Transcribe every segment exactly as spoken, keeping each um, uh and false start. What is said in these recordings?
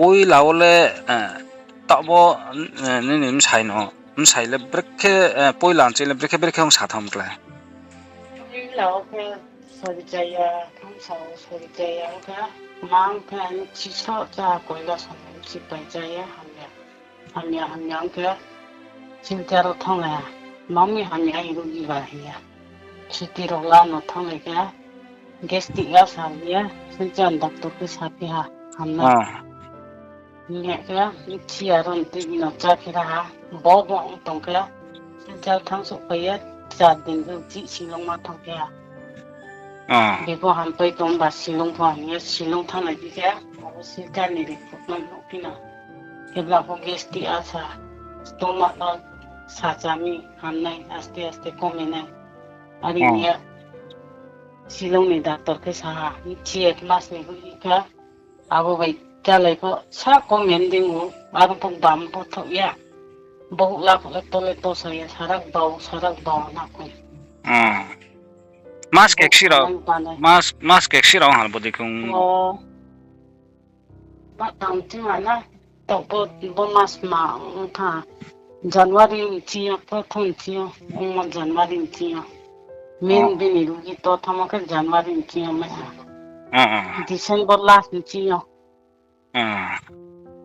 Poila wo le, eh, taoh bo, eh, nini bsai no, bsai le brekhe, eh, poila nching le brekhe brekhe ong sa thanng klái? Poila wo khe sori chaya, thamsa wo sori chaya, ong khe, ma ong khe, ani chiso cha koila song chi pai chaya, hamya. Hamya, hamya ong khe, Silchar wo thannglai ha. Mami hamya, ang rugi ba hing ya. Chuti rao la no thannglai khe, gastric ulcer hing ye, Silchar ni doctor khe saphi ha, hamnai. Ah. Hing ya khe, bchi ya ron tui no chá khe ra ha, bo bo ong tong khe, Silchar thanng souhphai ye, char din khe uchih Shillong ma thanng khe ha. Ah. Bebo hampai tong ba Shillong pho hing ye, Shillong thannglai phi khe, abo Silchar ni report no nuhphi na. Kebla pho gastric ulcer, stomach no sa chá mi hamnai, aste aste kome nai. Are hing ye, Shillong ni doctor khe sa ha, bchi ek mas ni hoih khe, abo bai chálai pho sa kome dei ou, aro pho bam pho thouh ya. Bohouh la pho le to le to sa ya, sarak bau, sarak bau na koi. Mas khe ksi rao, mas, mas khe ksi rao hal bo dei khe ong. O, ma tang ching ha na, taoh bo, bo mas ma ong tha. January ni ching yo, prothom ching yo, ongmo January ni ching yo. Main bini rugi to thanngmo khe January ni ching yo mai ha. December last ni ching yo.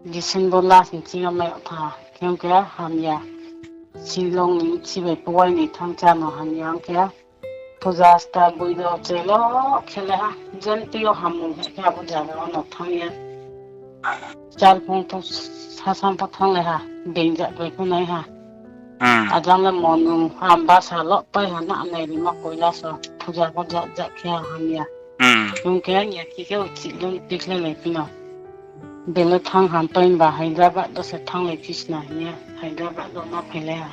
December last ni ching yo mai tha. Khe ong khe hamya. Shillong ni bchi bai powai ni thanng chá no hamya ong khe. Puja sta boi do chelo khe le ha. Jenti yo hammung khe khe abo jaga wo no thanng ye. Chal phung pho sasam pho thannglai ha. Being ja bai pho nai ha. Ajang le monu hamba sa lo pai ha na nai rima koila so. Puja pho ja ja khe ha hamya. Ong khe hamya khe khe uchih lung tikhlailai phi no. Bele thanng hampai ba Hyderabad do se thannglai phi sna hing ye Hyderabad do ma phailai ha.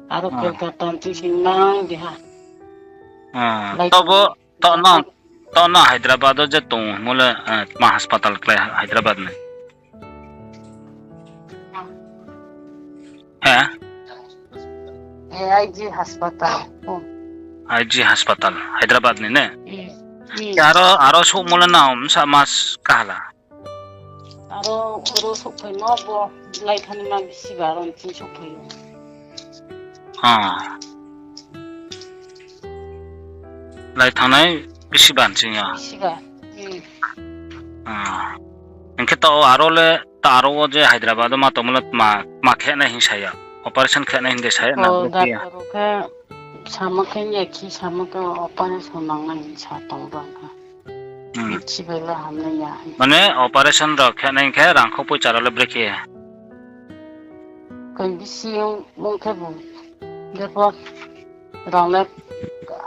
Aro Kolkata ni ching sing nang di ha. Lai tabo, taoh no, taoh no Hyderabad wo je tong mo le, eh, tma hospital klái Hyderabad ni? He? I G hospital, Hyderabad ni ne? Aro, aro souhmo le nang bsa mas kaha la? Aro, aro souhphaimo bo lai thanngnai ma bisi ba aro ni ching souhphai ou. Lai thanngnai bisi ba ni ching yo. Hing khe taoh aro le, ta aro wo je Hyderabad wo ma tongmo le tma, tma khenai hing sa ya. Operation khenai hing de sa ya na, doctor khe samo khe ya khi samo khe operation nangnai hing sa tong bang kha. Bisi bai le hamnai ya. Mane operation rao khenai hing khe rang kho poicha rao le brekhe? Koi bisi ong khe bu. Jepho rang le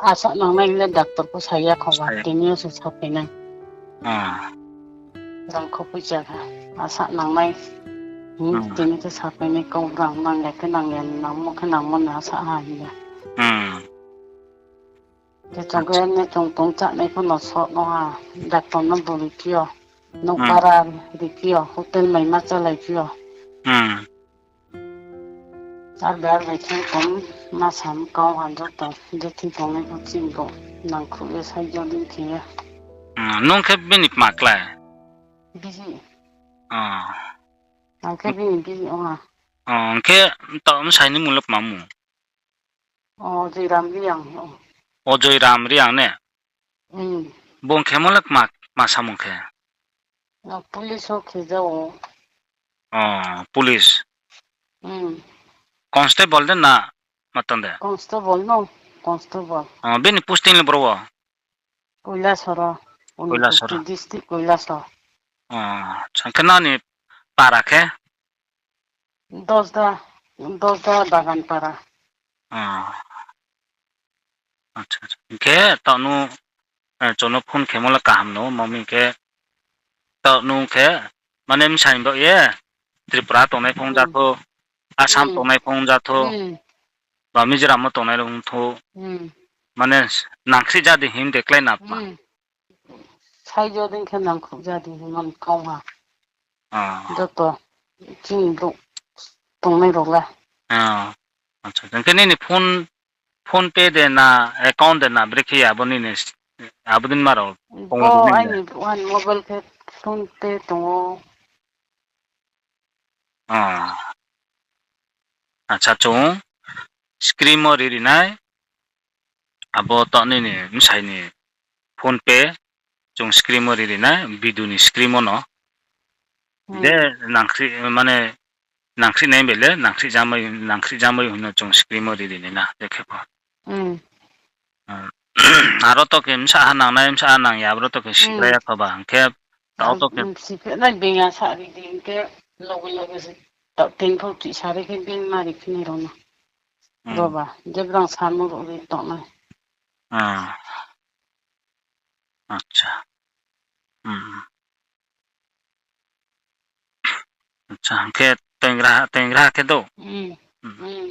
asa nangnai le doctor pho sa ya kho ba, tini yo se saphainai. Rang kho poicha kha, asa nangnai. Tini khe saphainai kau rang nang ya khe nang ya, nangmo khe nangmo no asa ha hing ya. Khe chung khe ne chung tong chánai pho no sot no ha, doctor no bo riphi yo, nouh para riphi yo, hotel maima chálaiphi yo. Ar bai ar bai khe kom ma sam kau ha joto, je thing tongnai pho chini bo nangkhruh ye saijo dei khe ye. Nung khe bini kma klái? Bihih. Ang khe bini bihih ong ha. Hing khe taoh bsai ni mung le kma mung? Ojoiram Reang. Ojoiram Reang ne? Bung khemo le kma, kma samung khe? Police wo khe ja ou. Police? Constable de na ma tang de? Constable no, constable. Bini posting le bro wo? Kailasoro, Unakoti district Kailasor. Hing khe nani para khe? Dosda, Dosda Baganpara. Hing khe taoh nu, chung no phone khemo le kaham no, mami khe taoh nu khe, mane bsai baoh ye, Tripura tongnai phone ja thou, Assam tongnai phone ja thou, ba Mizoram wo tongnai rao ong thou, mane nangkhruh ja di hing de klái na kma? Saijo dei khe nangkhruh ja di hingmo ni kau ha. Joto chini brouh tongnai rao le. Hing khe nini phone, PhonePe de na, account de na, brekhe abo nini, abo dei ma rao? Bo aini brouh ha ni mobile khe PhonePe tong ou. Ah. Acha, chung screen wo riri nai. Abo to nini bsai ni PhonePe chung screen wo riri nai, video ni screen wo no. Hmm. Je nangkhri, mane, nangkhri nai bele, nangkhri jamai, nangkhri jamai hing no chung screen wo riri nai na, je khe pho. Hmm. Ah, aro to khe bsa ha nang nai, bsa ha nang ya, abro to khe sikhlai ya kho ba, hing khe, tao to khe. Hmm, sikhlai nai bini sa ri di, hing khe loge loge se, tao tin pho ti sa ri khe bini ma ri khe nai rao no. Hmm. Ro ba, je brang samo ro ri tong nai. Ah. Acha. Hmm. Acha, hing khe tengra, tengra khe do? Hmm. Hmm. Hmm.